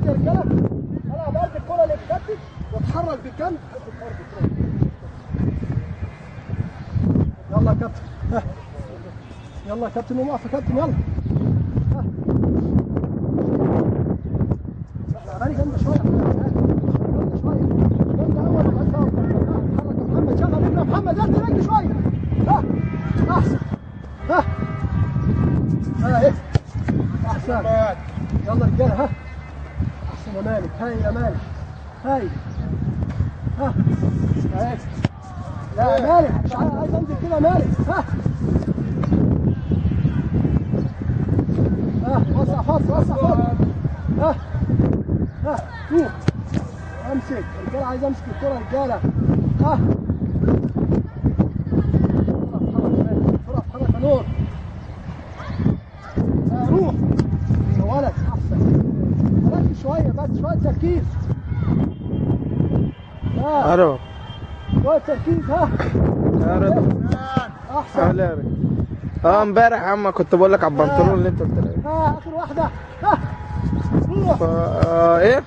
يا رجاله. العب ارض الكره اللي بتكتب واتحرك بالجنب. يلا يا كابتن، ها يلا يا كابتن، قوم اقف يا كابتن، يلا. ها لا جامدة شوية، جامدة شوية، جامدة اول وبعد كده اتحرك يا محمد، شغل رجلك يا محمد، ارضي رجلي شوية. ها احسن، ها ها ايه احسن. يلا رجاله، ها احسن يا مالك، هاي يا مالك، هاي، ها هاي. لا يا مالك مش عايز انزل كده يا مالك. ها ها وسع فاضي، وسع فاضي. ها ها روح امسك رجاله، عايز امسك الكره رجاله. ها بسرعة اتحرك يا نور. ها روح يا ولد، احسن. ركز شوية بس، شوية تركيز. ها الو، شوية تركيز. ها يا رضا، احسن. عامل ايه يا رضا؟ امبارح يا عم كنت بقول لك على البنطلون اللي انت قلت لي. ها اخر واحدة. ها روح. ايه؟